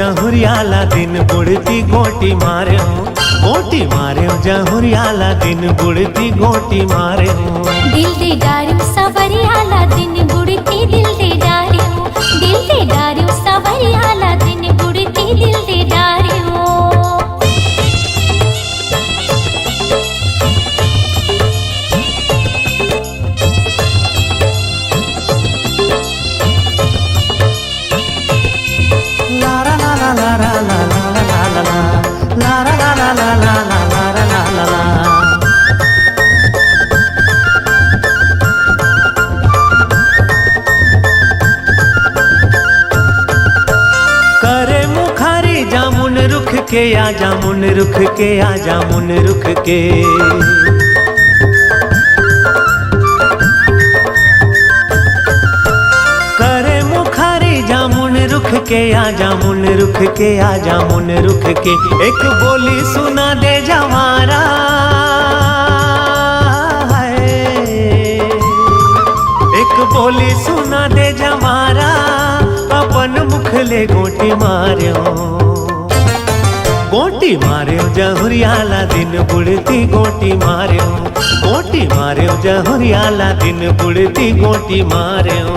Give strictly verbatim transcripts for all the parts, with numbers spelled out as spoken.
जहुरिया ला दिन बुड़ती गोटी मारेंव, गोटी मारेंव, जहुरिया ला दिन बुड़ती गोटी मारेंव। दिल दे डारेंव सवरिया ला दिन बुड़ती, दिल दे डारेंव, दिल दे डारेंव सवरिया ला दिन बुड़ती, दिल दे डारेंव। करे मुखारी जामुन रुख के, आ जामुन रुख के, आ जामुन रुख के। करे मुखारी जामुन रुख के, आ जामुन रुख के, आ जामुन रुख के। एक बोली सुना दे जवारा है, एक बोली सुना दे जवारा, अपन मुख ले गोटी मारेंव। गोटी मारेंव जहुरिया ला दिन बुड़ती गोटी मारेंव, गोटी मारेंव जहुरिया ला दिन बुड़ती गोटी मारेंव।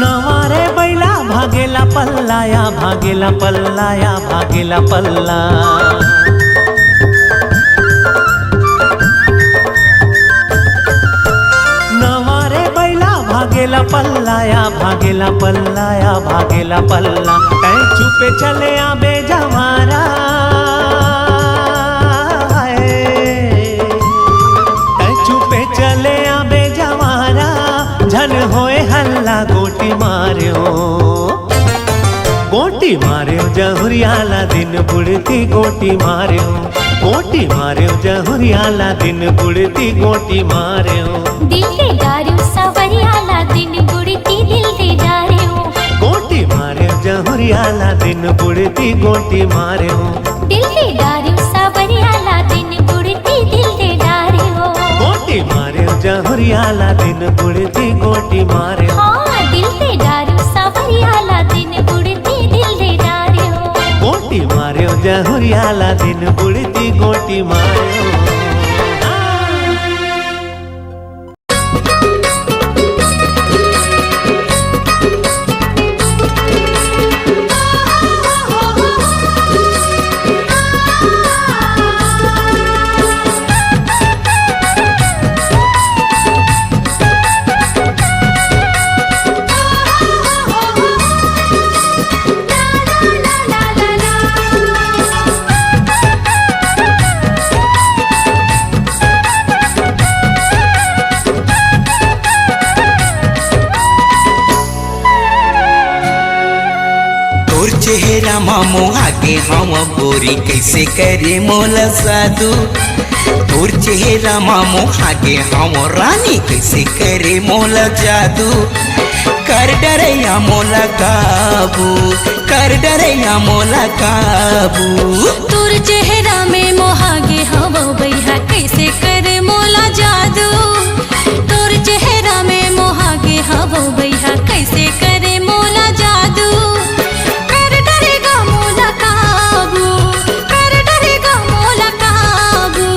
नवा रे बैला भागेला पल्ला या, भागेला पल्ला या, भागेला पल्ला। नवा रे बैला भागेला पल्ला या, भागेला पल्ला या, भागेला पल्ला। तैं चुपे चले आबे जवारा, हाय। तैं चुपे चले आबे जवारा, झन होए हल्ला गोटी मारेंव। गोटी मारेंव जहुरिया ला दिन बुड़ती गोटी मारेंव। गोटी मारेंव जहुरिया ला दिन बुड़ती गोटी मारेंव। दिल दे डारेंव सवरिया ला दिन बुड़ती दिल दे डारेंव। गोटी मारेंव जहुरिया ला दिन बुड़ती गोटी मारेंव। दिल दे डारेंव सवरिया ला दिन बुड़ती दिल दे डारेंव। गोटी मारेंव जहुरिया ला दिन बुड़ती गोटी मारेंव। हाँ, दिल दे डारेंव सवरिया ला दिन बुड़ती दिल दे डारेंव। गोटी मारेंव जहुरिया ला दिन बुड़ती गोटी मारेंव। तोर चेहरा म मोहा गे हंव गोरी, कइसे करे मोला जादू। तोर चेहरा मा मोहा गे हवं रानी, कइसे करे मोला जादू। कर डरैया मोला काबू, कर डरैया मोला काबू। तोर चेहरा में मोहा गे हवं बइहा, कइसे करे मोला जादू। तोर चेहरा में मोहा गे हवं बइहा, कइसे करे मोला जादू। कर डरेगा मोला काबू, कर डरेगा मोला काबू।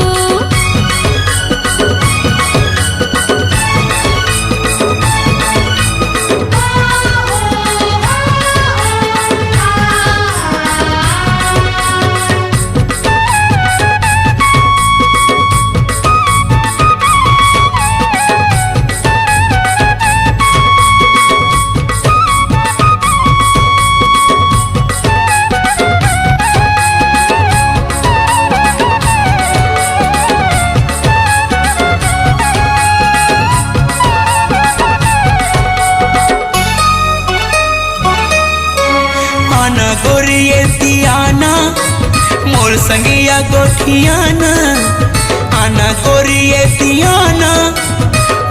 आना गोरिये तियाना, मोर संगिया गोठियाना। आना गोरिये तियाना,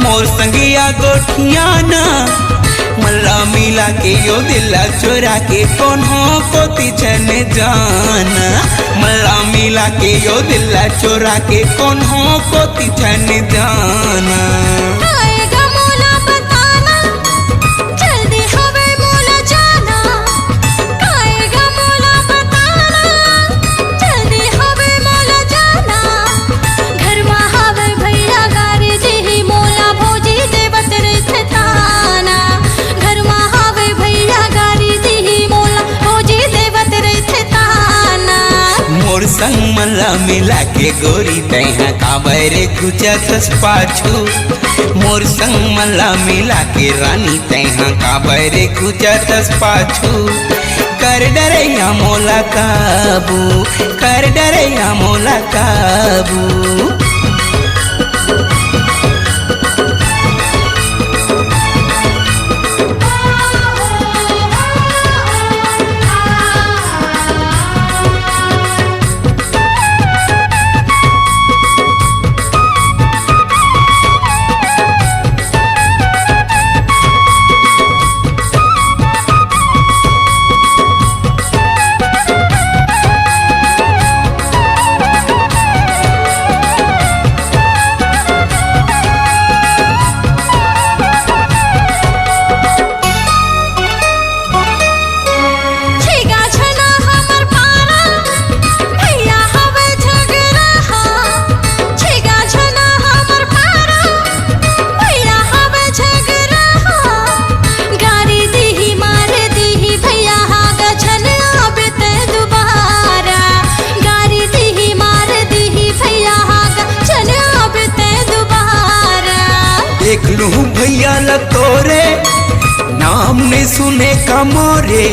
मोर संगिया गोठियाना। मल्ला मिला के यो दिल ला चोरा के कोनो कोती झन जाना। मल्ला मिला के यो दिल ला चोरा के कोनो कोती झन जाना। आएगा मोला बताना, जल्दी हवे मोला जाना। आएगा मोला बताना, जल्दी हवे मोला जाना। घर मा हवे भैया गारी दिही मोला, भौजी देवत रहिथे ताना। घर मा हवे भैया गारी दिही मोला, भौजी देवत रहिथे ताना। मोर संग मन ला मिला के गोरी तैहा काबर खुजथस पाछू। मोर संग मन ला मिला के रानी तैहा काबर खुजथस पाछू। कर डरैया मोला काबू, कर डरैया मोला काबू। छिगा झना हमर पारा, भैया हवे झगरा हा। छिगा झना हमर पारा, भैया हवे झगरा हा। गारी दिही मार दिही भैया हा, गझन आबे ते दुबारा। गारी दिही मार दिही भैया हा, गझन आबे ते दुबारा। देख लूं भैया ल तोरे, नाम नइ सुने का मोरे।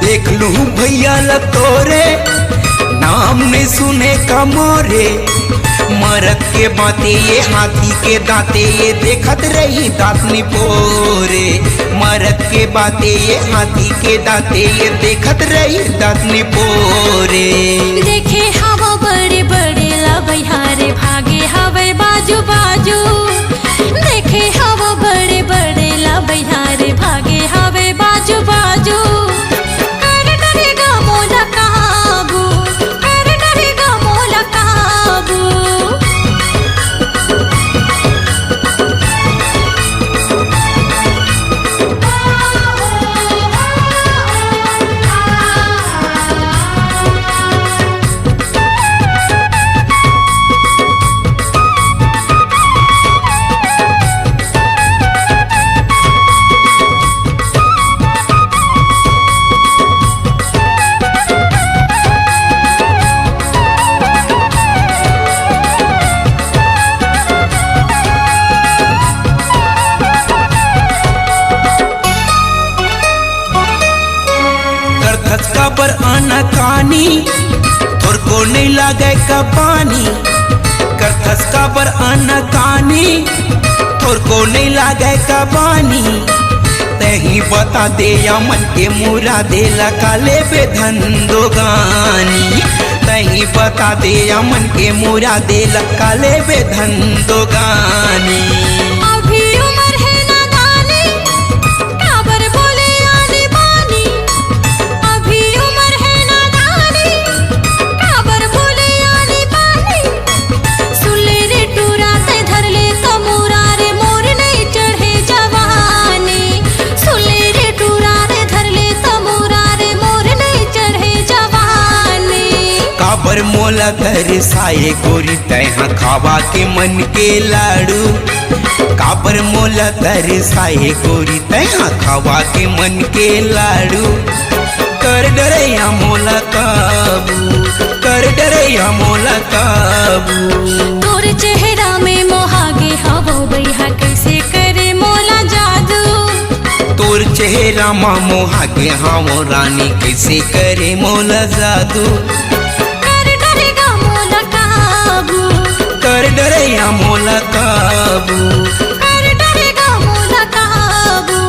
देख लूं भैया ल तोरे, नाम नइ सुने का मोरे। मरद के बाते ये हाथी के दाते, ये देखत रही दांत निपोरे। मरद के बाते ये हाथी के दाते, ये देखत रही दांत निपोरे। देखे हवा बड़े बड़े ला बइहा रे, भागे हवे बाजू बाजू। देखे हवा बड़े बड़े ला बइहा रे, भागे हवे बाजू बाजू। कर डरेगा मोला काबू, कर डरेगा मोला काबू। करथस काबर आनाकानी, थोरको नइ लागय का पानी। करथस काबर आनाकानी, थोरको नइ लागय का पानी। तहीं बता दे या मन के मुरादे ला, का लेबे धन दो गानी। तही बता दे अमन के मुरादे ल, का लेबे धन दो गानी। अभी उमर हे नादानी, काबर बोले आनी बानी। अभी उमर हे नादानी, काबर बोले आनी बानी। सुले रे टूरा ते धर ले तमूरा रे, मोर नइ चढ़े जवानी। सुले रे टूरा रे धर ले तमूरा रे, मोर नइ चढ़े जवानी। काबर मोला तरसाए गोरी तैहा खावा के मन के लाडू। काबर मोला तरसाए गोरी तैहा खावा के मन के लाडू। कर डरैया मोला काबू, कर डरैया मोला काबू। तोर चेहरा में मोहा गे हवो बइहा, कइसे करे मोला जादू। तोर चेहरा मा मोहा गे हवो रानी, कइसे करे मोला जादू। कर डरैया मोला काबू। कर डरैया मोला काबू। कर डरैया मोला काबू।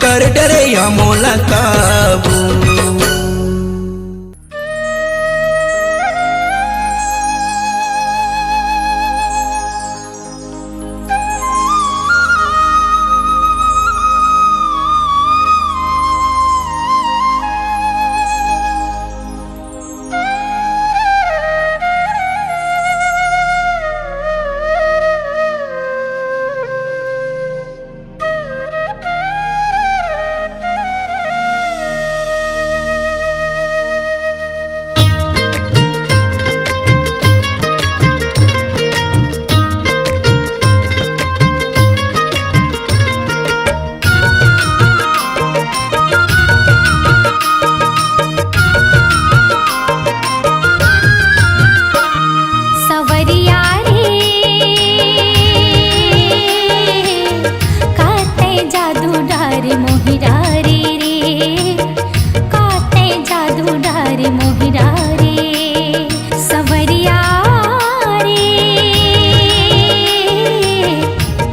कर डरैया मोला काबू। सवरिया रे, काते जादू डारे मोहिरा रे रे, काते जादू डारे मोहिरा रे। सवरिया रे,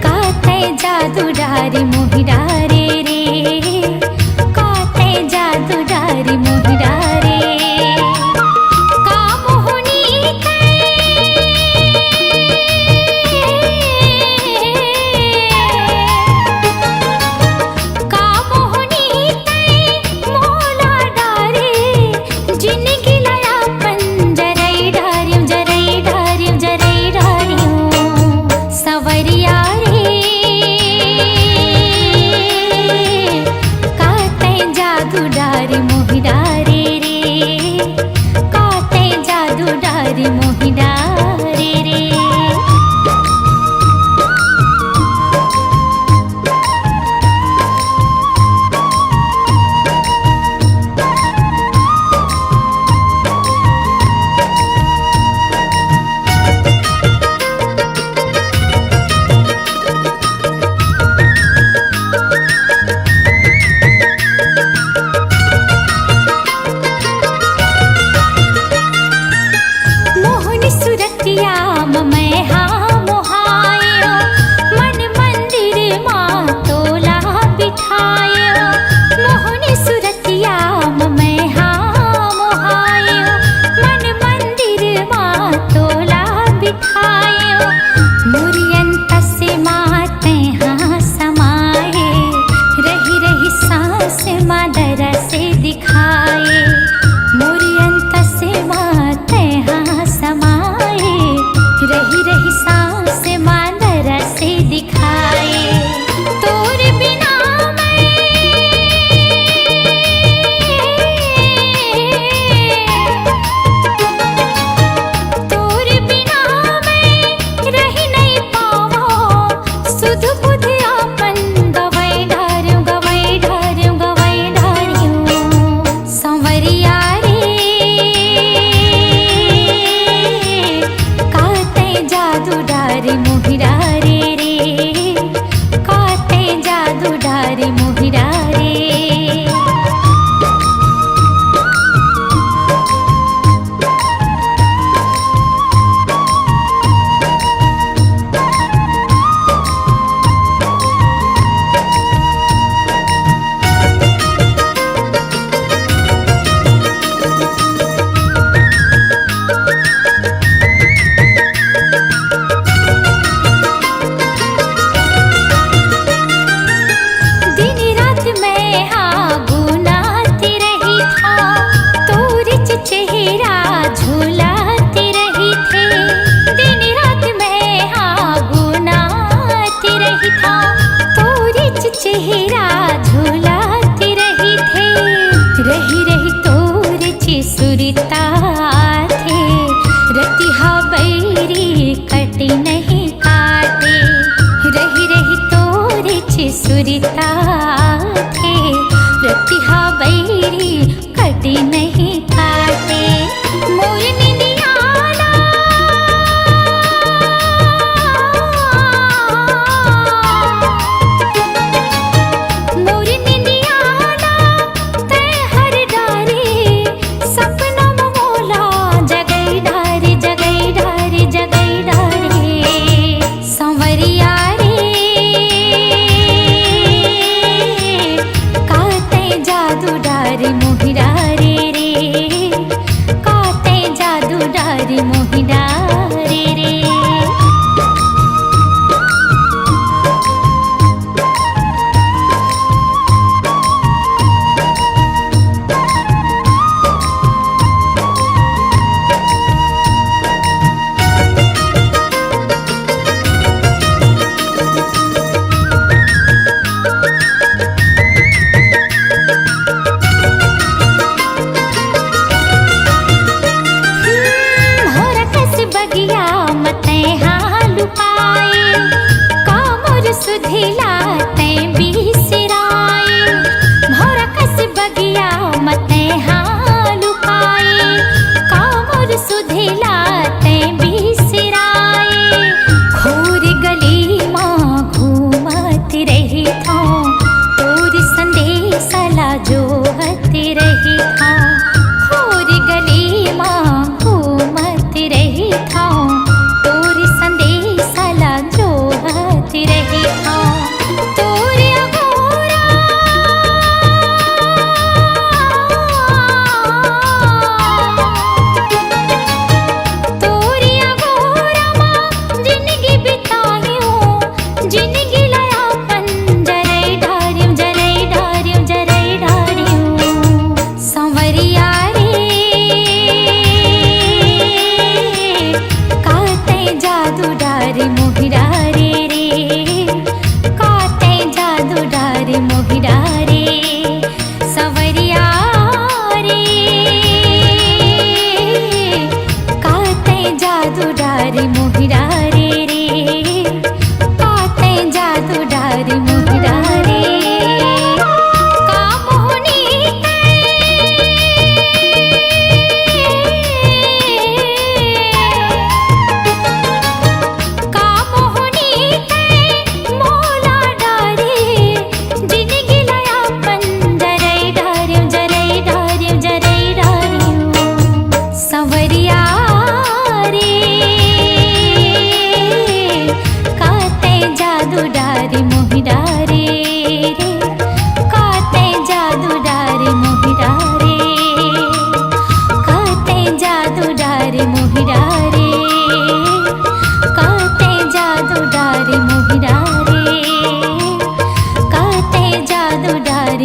काते जादू डारे मोहिरा रे रे, काते जादू डारे मोहिरा रे। का मोहनी तै, का मोहनी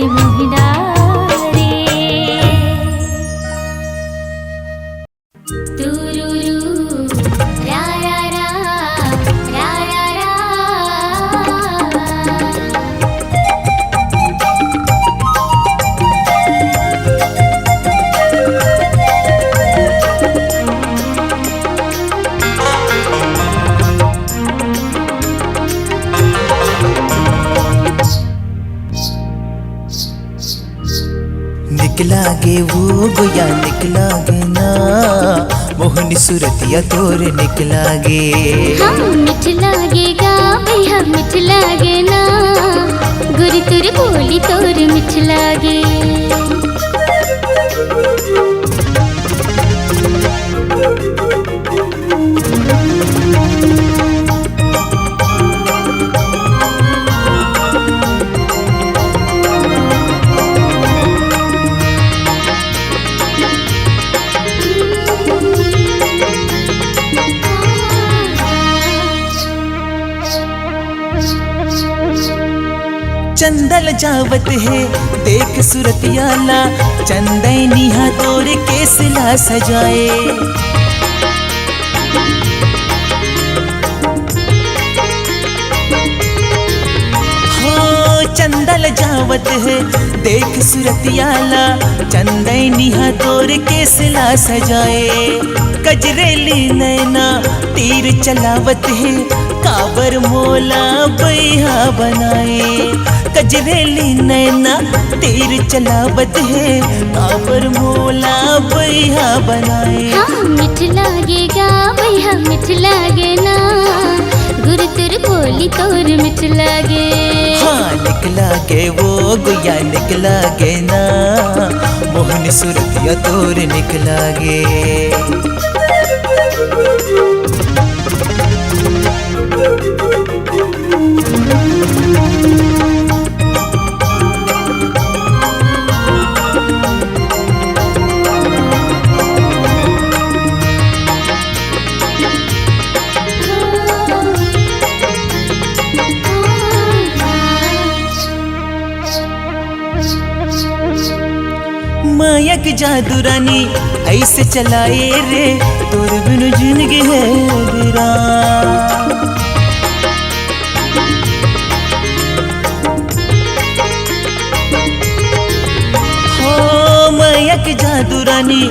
मोहि डारे। तुरुरु, रा, रा, रा, रा, रा, रा। निकला गे वो गोया, निकला गे ना, मोहनी सुरतिया तोर निकला गे। हाँ, मिठला गे गा भैया, मिठला गे ना, गुरु तुर बोली तोर मिठला गे। चंदा ल जावत हे देख सुरतिया ला, चंदैनी हा तोर केस ला सजाए। हो चंदा ल जावत हे देख सुरतिया ला, चंदैनी हा तोर केस ला सजाए। कजरेली नैना तीर चलावत हे, काबर मोला बैहा बनाए। कजरेली नैना तीर चलावत हे, काबर मोला बैहा बनाए। हाँ, मिठला गे गा भैया, मिठला गे ना, गुरु तुर बोली तोर मिठला गे। हाँ, निकला गे वो गोया, निकला गे ना, मोहनी सुरतिया तोर निकला गे। माया के जादू रानी ऐसे चलाए रे, तोर बिनु जिंदगी हे बिरान। हो माया के जादू रानी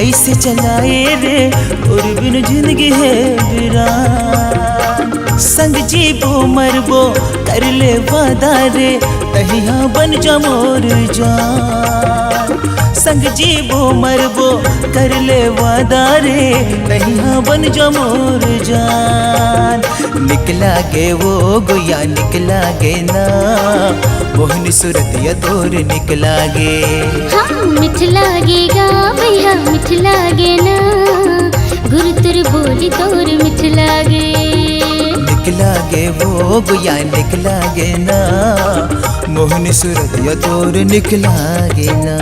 ऐसे चलाए रे, तोर बिनु जिंदगी हे बिरान। संग जीबो मरबो कर ले वादा रे, तहिया बन जा मोर जान। संग जीबो मरबो कर ले वादा रे, तहिया बन जा मोर जान। निकला गे वो गोया, निकला गे ना, मोहनी सुरतिया तोर निकला गे। हाँ, मिठला गे गा भैया, मिठला गे ना, गुरु तुर बोली तोर मिठला गे। निकला गे वो गोया, निकला गे ना, मोहनी सुरतिया तोर निकला गे ना।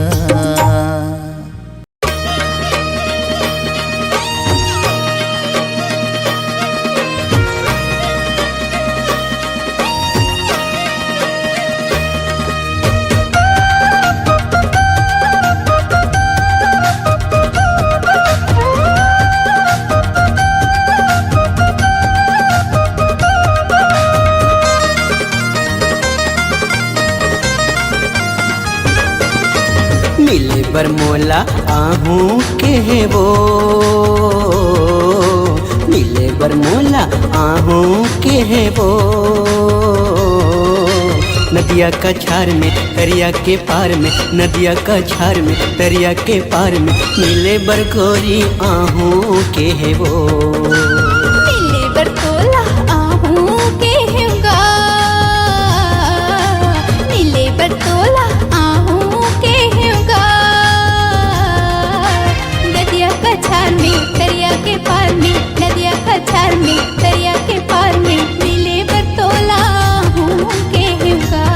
मिले बर मोला आहूँ केहे वो, मिले बर मोला आहूँ केहे वो। नदिया कछार में, तरिया के पार में, नदिया कछार में, तरिया के पार में, मिले बर गोरी आहूँ केहे वो। मिले बर तोला आहूँ केहेंव गा, मिले बर तोला आहूँ केहेंव गा। नदिया कछार में, तरिया के पार में, नदिया कछार में, तरिया के पार में, मिले बर तोला आहूँ केहेंव गा।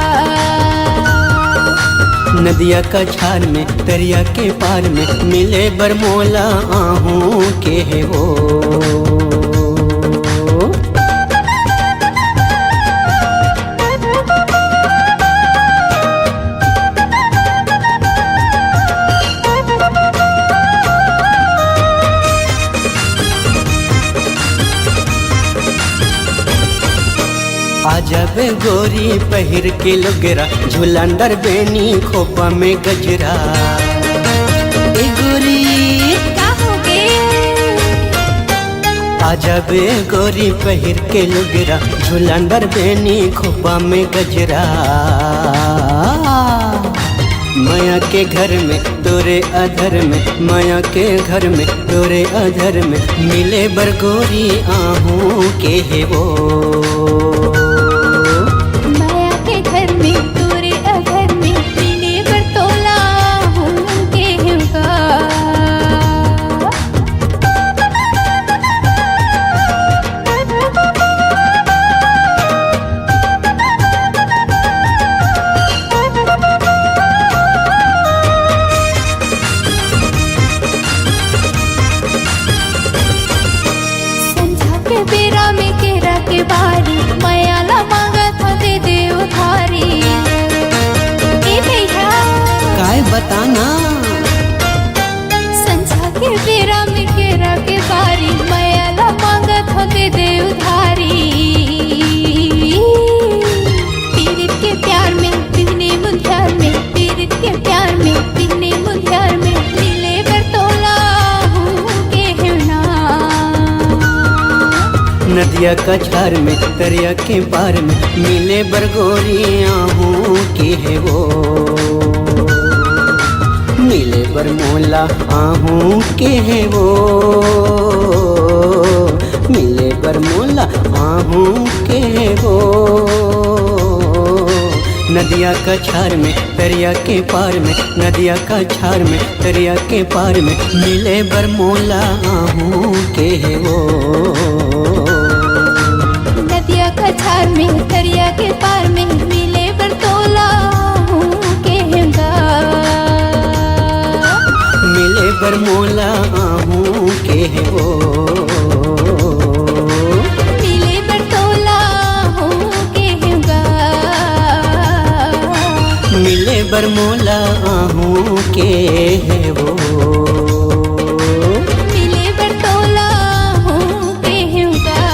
नदिया कछार में, तरिया के पार में, मिले बर मोला आहूँ केहे वो। गोरी पहिर के लुगरा, झुलंदर बेनी, खोपा में गजरा। ए गोरी, का होगे? आ जाबे गोरी पहिर के लुगरा, झुलंदर बेनी, खोपा में गजरा। मया के घर में तोरे अधर में, मया के घर में तोरे अधर में, मिले बर गोरी आहूँ के हे वो। मया के घर में तोरे अधर में, मिले बर तोला आहूँ के हे वो। संझा के बेरा में केरा के बारी, मया ला मांगत हंव दे दे उधारी। ए भैया। काय बताना? संझा के बेरा में केरा के बारी, मया ला मांगत हंव दे दे उधारी। पीरित के प्यार में, बिहने मुंधियार में, पीरित के प्यार में, बिहने मुंधियार में, मिले बर तोला आहूँ के हे ना। नदिया कछार में, तरिया के पार में, मिले बर गोरी आहूँ के हे वो। मिले बर मोला आहूँ के हे वो, मिले बर मोला आहूँ के हे वो। नदिया कछार में, तरिया के पार में, नदिया कछार में, तरिया के पार में, मिले बर मोला आहूँ के हे वो। नदिया कछार में, तरिया के पार में, मिले बर तोला आहूँ के हे गा। मिले बर मोला आहूँ के हे वो। मिले बर तोला आहूँ के हे गा। मिले बर मोला आहूँ के हे वो। मिले बर तोला आहूँ के हे गा।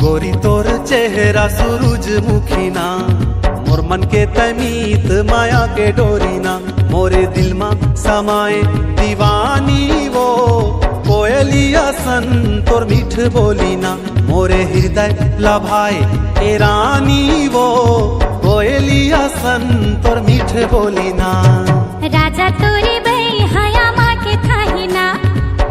गोरी तोर चेहरा सूरजमुखी ना, मोर मन के तमीत माया के डोरी ना, मोरे दिल मा समाए दीवानी वो, कोयलिया सन तोर मीठ बोली ना, मोरे हृदय लभाए ए रानी वो, कोयलिया सन तोर मीठ बोली ना। राजा तोरे बइहाया मा के थाही ना,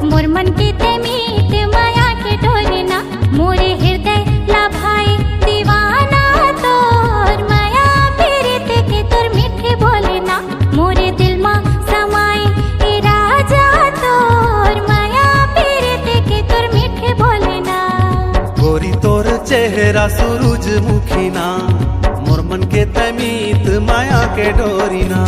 मोर मन के ते मीत माया के डोरी ना, मोरे हृदय लभाए दीवाना तोर मया पीरित के तोर मीठ बोली ना, मोरे दिल मा समाए ए राजा तोर मया पीरित के तोर मीठ बोली ना। गोरी तोर चेहरा सूरजमुखी ना, मोर मन के तमीत माया के डोरी ना।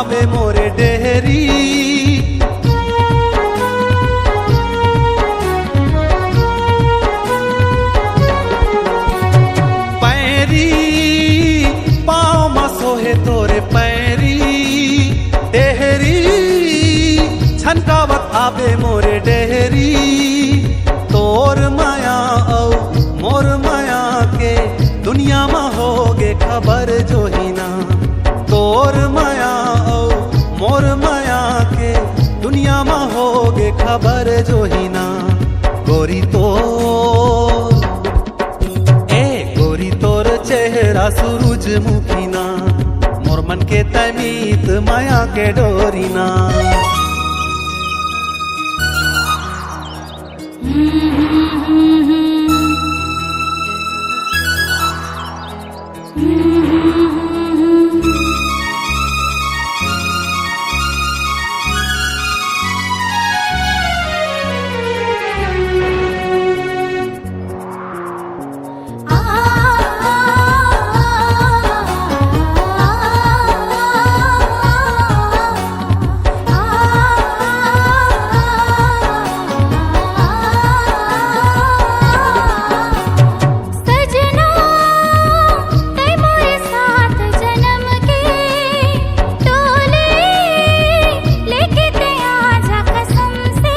आबे मोरे डेहरी। पैरी, पाँव म सोहे तोरे पैरी। डेहरी, छनकावत आबे मोरे डेहरी। तोर मया अउ मोर मया के दुनिया म होगे खबर जोहिना। तोर मया अउ मोर मया के दुनिया म होगे खबर जोहिना। गोरी तोर, ए गोरी तोर चेहरा सूरजमुखी ना, मोर मन के तय मीत मया के डोरी ना। सजना, तै मोर साथ जनम के डोली, लेके तै आजा कसम से।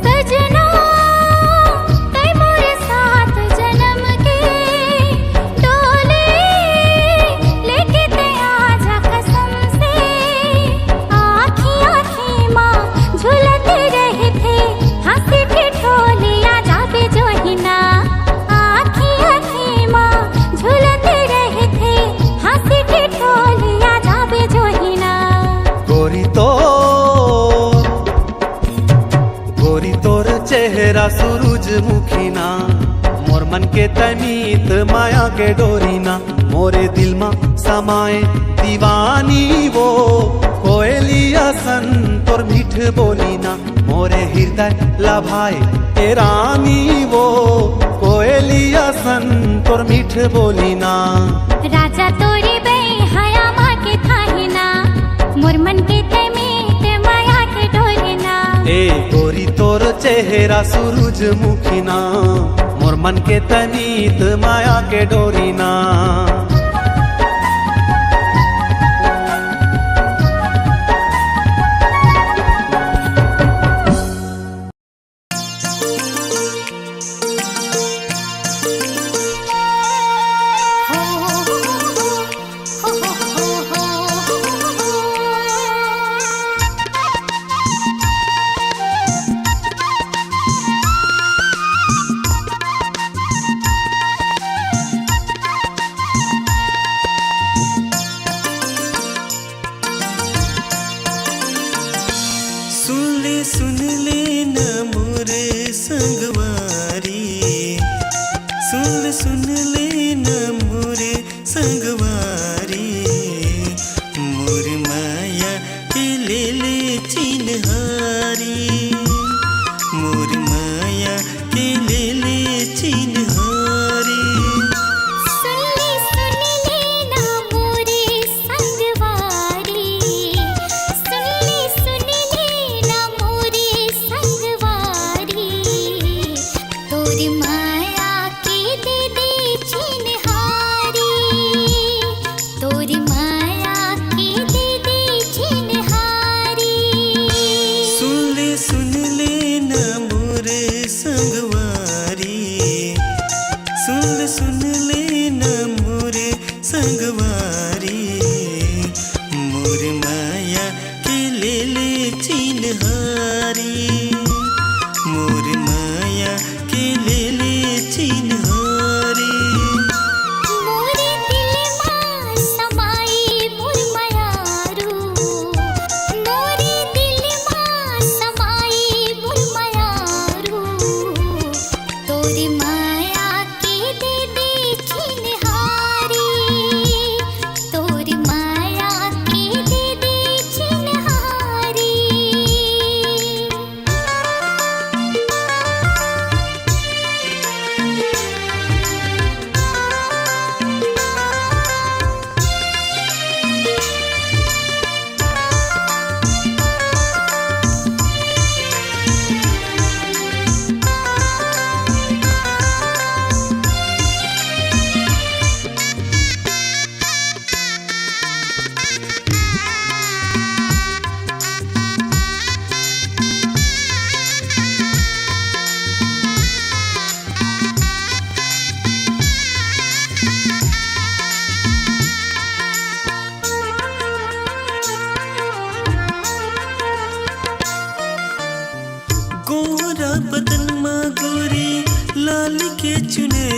सजना, तै मोर साथ जनम के डोली, लेके तै आजा कसम से। आँखी आँखी मा झुलत रहिथे, हँसी ठिठोली आ जाबे जोहिना। आँखी आँखी मा झुलत रहिथे, हँसी ठिठोली आ जाबे जोहिना। गोरी तोर, गोरी तोर चेहरा सूरजमुखी ना, मोर मन के तय मीत मया के डोरी ना। मोरे दिल मा समाए दीवानी वो, कोयली असन तोर मीठ बोली ना। मोरे हृदय ला भाए ए रानी वो, कोयली असन तोर मीठ बोली ना। राजा तोरी बई हया मा के थाही ना, मोर मन के तय मीत मया के डोरी ना। ए गोरी तोर चेहरा सूरजमुखी ना, मोर मन के तय मीत मया के डोरी ना। सुन ले, सुन ले ना मोर संगवारी, सुन ले, सुन ले ना मोर संगवारी, मोर माया के ले ले चिन्हारी, मोर माया के ले ले चिन्हारी। सुन ले, सुन ले ना मोरे संगवारी, सुन ले, सुन ले ना मोरे संगवारी, तोर माया के दे दे चिन्हारी।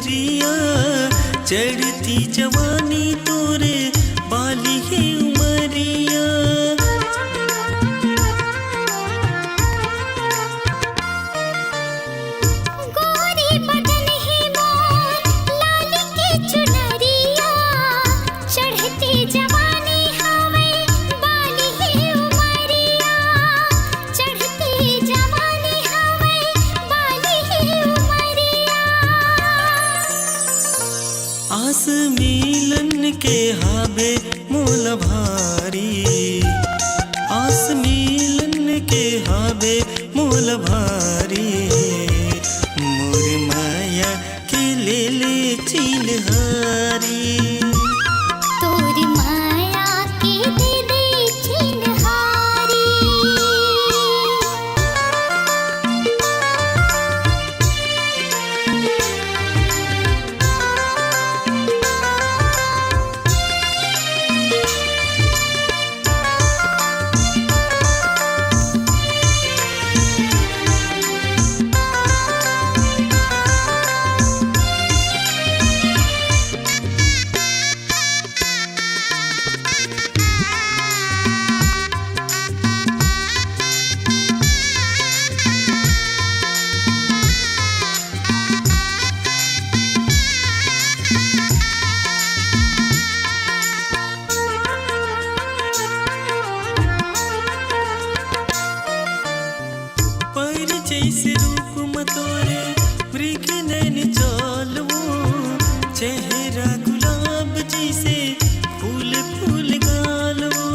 रिया, चढ़ती जवानी तोरे बाली हे उमरिया। गोरी बदन हे मोर लाली के चुनरिया, चढ़ती जवानी हवे बाली हे उमरिया, चढ़ती जवानी हवे बाली हे उमरिया। आस मिलन के हाबे मोला भारी, आस मिलन के हाबे मोला भारी, मोर माया के ले ले चिन्हारी। तोर माया के दे दे चिन्हारी। पर जैसे रूप म तोरे मृग नैन चाल वो, चेहरा गुलाब जैसे फूल फूल गाल वो।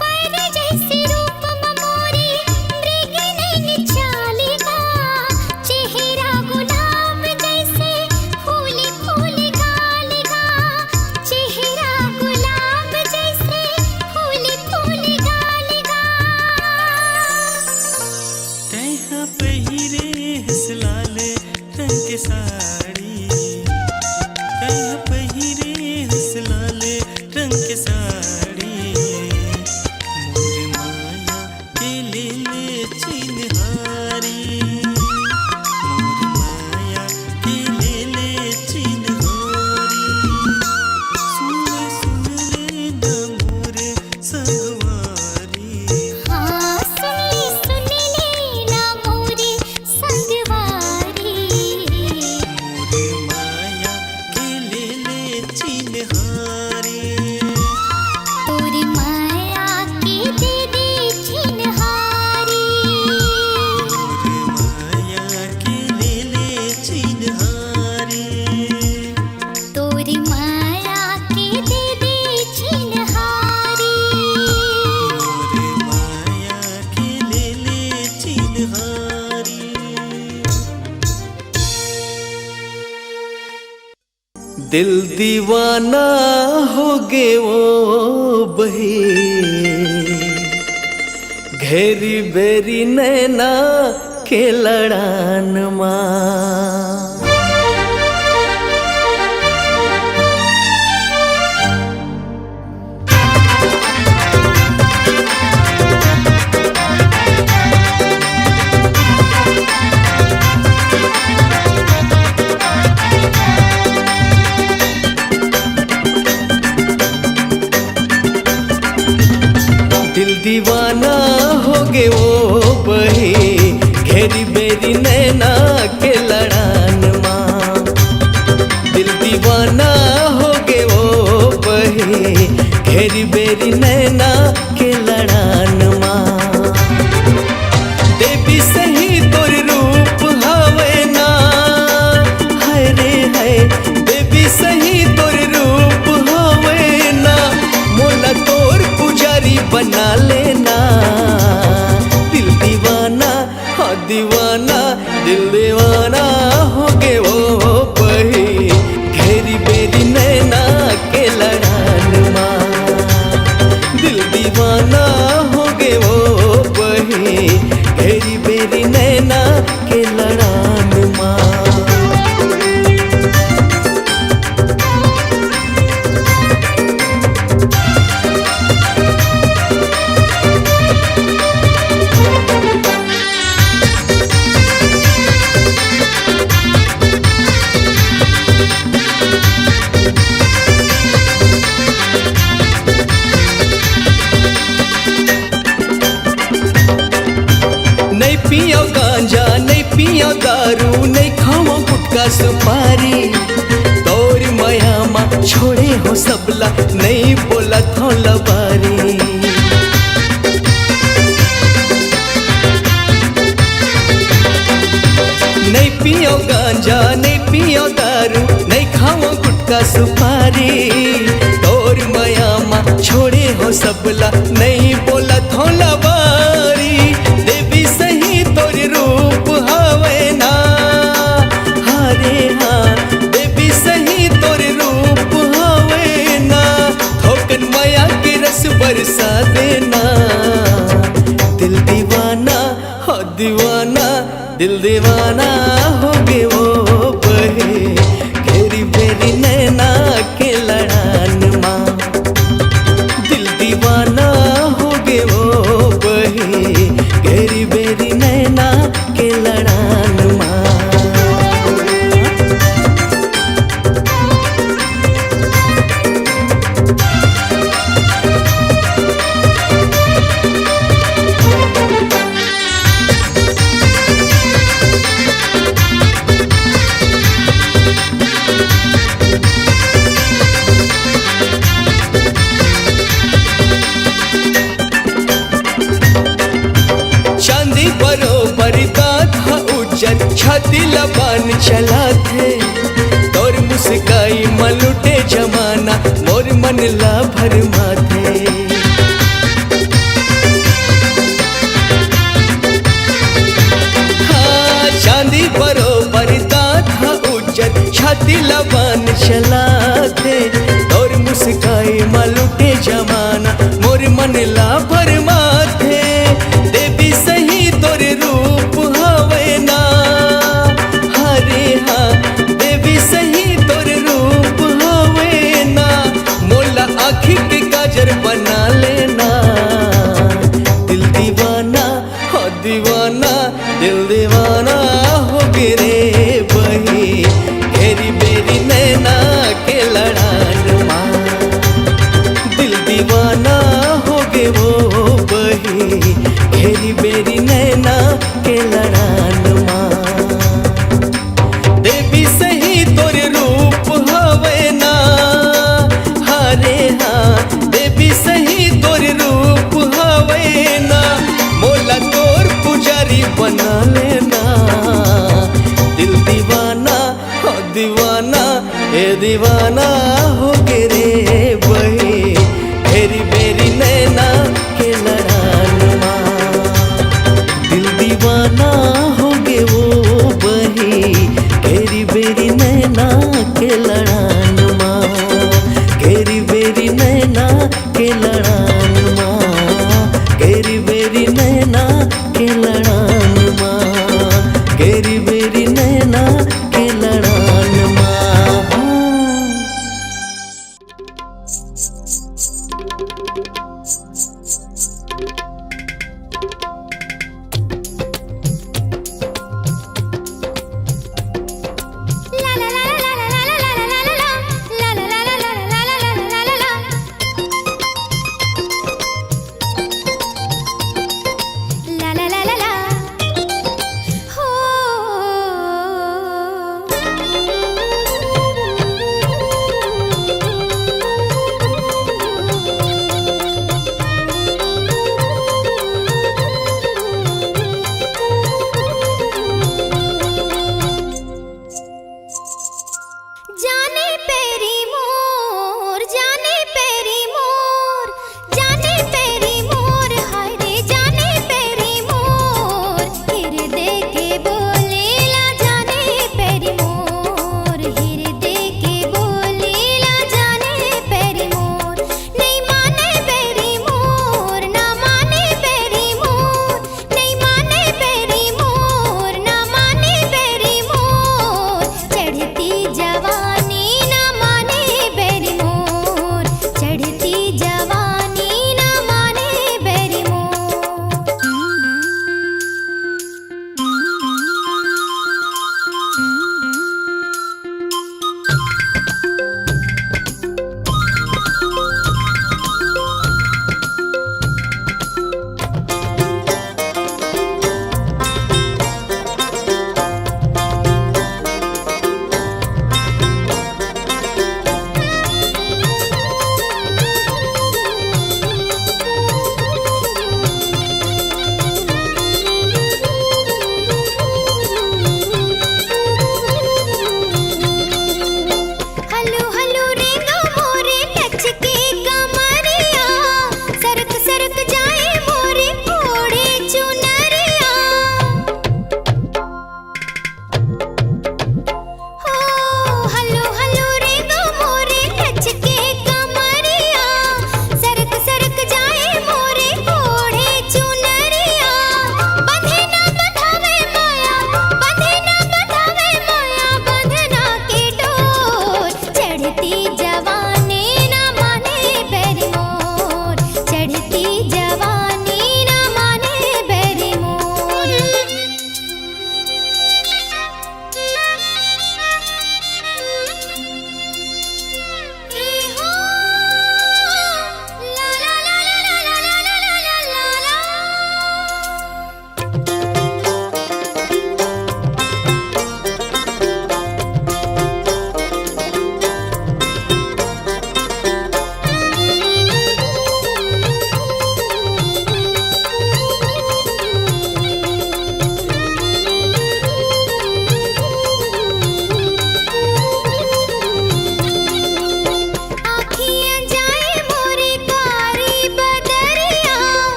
पर जैसे रूप म मोरे मृग नैन चाल गा, चेहरा गुलाब जैसे फूल फूल गाल गा, चेहरा गुलाब जैसे फूल फूल गाल गा। तैं हा पहिरे हस लाल रंग के साड़ी, तैं हा पहिरे हस लाल रंग के साड़ी, मोर माया के ले ले चिन्हारी, मोर माया के ले ले चिन्हारी। सुन, सुन ले ना मोर संगवारी। हाँ, सुन ले, सुन ले ना मोर संगवारी। मोर माया के ले ले चिन्हारी। तोर माया के दे दे चिन्हारी। तोर माया के ले ले चिन्हारी। तोर माया के दे दे चिन्हारी। तोर माया के ले ले चिन्हारी। दिल दीवाना हो गे वो बही, घेरी बेरी नैना के लड़ान मा। दिल दीवाना हो गे वो बही, घेरी बेरी नैना के लड़ान मा। दिल दीवाना हो गे वो बही, घेरी बेरी नैना के लड़ान मा। देवी सही तोर रूप हवे ना, हाय रे हाय। देवी सही तोर रूप हवे ना, मोला तोर पुजारी बना लेना। दिल दीवाना, हाँ दीवाना, दिल दीवाना हो गे वो बही, घेरी बेरी नैना के लड़ान मा। दिल दीवाना हो गे वो बही, घेरी बेरी नैना के लड़ान मा। पियो दारू, नहीं खाओ गुटखा सुपारी, तोर मया मा छोड़े हो सबला, नहीं बोला थो लबारी। नहीं पियो गांजा, नहीं पियो दारू, नहीं खाओ गुटखा सुपारी, तोर मया मा छोड़े हो सबला, नहीं बोला थो लबारी। देवी सही तोर रूप हवे ना, हरे हाँ, देवी सही तोर रूप हवे ना, थोकन मया के रस बरसा देना। दिल दीवाना, हो दीवाना, दिल दीवाना हो गे वो बही, घेरी बेरी नैना के लड़ान मा। दिल दीवाना हो गे वो बही, घेरी बेरी नैना के लड़ान मा। चांदी बरोबर दांत ह उज्जर, छाती ला बान चलाथे। तोर मुस्काई म लुटे जमाना, मोर मन ला भरमाथे। हाँ, चांदी बरोबर दांत ह उज्जर, छाती ला बान चलाथे। तोर मुस्काई म लुटे जमाना, मोर मन ला भरमाथे। देवी सही तोर रूप हवे ना, हरे हाँ, देवी सही तोर रूप हवे ना, मोला आँखी के काजर बना लेना। दिल दीवाना, हो दीवाना, दिल दीवाना हो गे रे बही, घेरी बेरी नैना के लड़ान मा। दिल दीवाना हो गे वो बही, घेरी बेरी नैना के लड़ान मा। देवी सही तोर रूप हवे ना, हरे हाँ, देवी सही तोर रूप हवे ना, मोला तोर पुजारी बना लेना। दिल दीवाना, हो दीवाना, ए दीवाना हो गे रे बही, घेरी बेरी नैना के लड़ान मा। दिल दीवाना हो गे वो बही, घेरी बेरी नैना के लड़ान मा, घेरी बेरी नैना के लड़ान मा, घेरी बेरी नैना के लड़ान मा, घेरी बेरी नैना के लड़ान मा।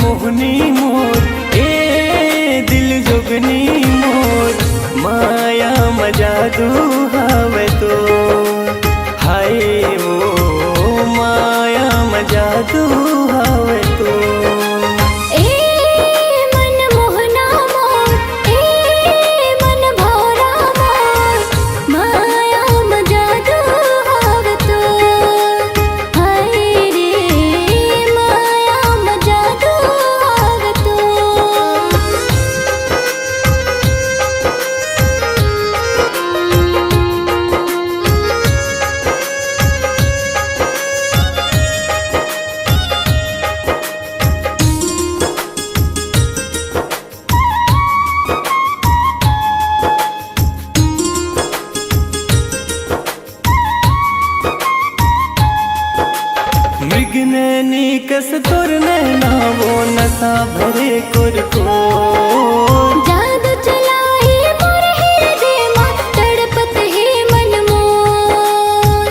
मोहनी मोर, ए दिल जोगनी मोर, माया म जादू हवे तो। हाय ओ माया म जादू हवे तो। ए मन मोहना मोर, ए मन भौरा मोर, माया म जादू हवे तो। हाय रे, माया म जादू हवे तो। मृग नैनी कस तोर नैना, वो नशा भरे कुरकुर। जादू चलाए मोर हृदय मा, तड़पत हे मन मोर।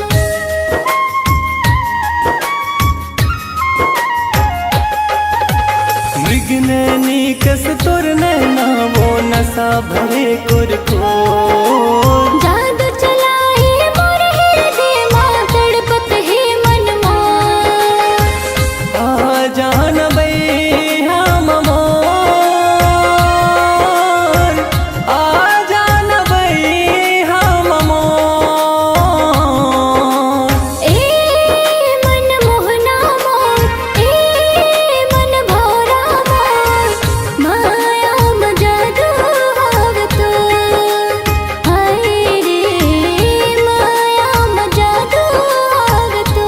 मृग नैनी कस तोर नैना, वो नशा भरे कुरकुर। जादू चलाए मोर हृदय मा, तड़पत हे मन मोर। आ जान बई हम मोर, आ जान बई हम मोर। ए मन मोहना मोर, ए मन भौरा मोर, माया म जादू हवे तो। हाय रे, माया म जादू हवे तो।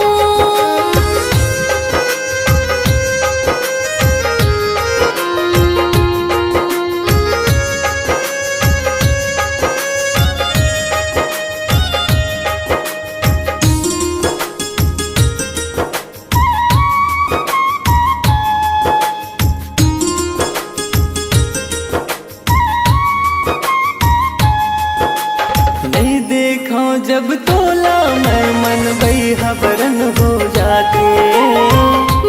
नहीं देखा जब तोला मैं, मन बई हबरन हो जाथे।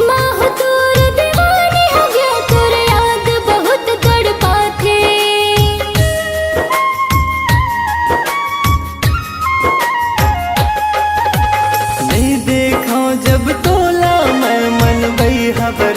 माहू तोर दीवानी हो गया, तोर याद बहुत तड़पाथे। नहीं देखा जब तोला मैं, मन बई हबर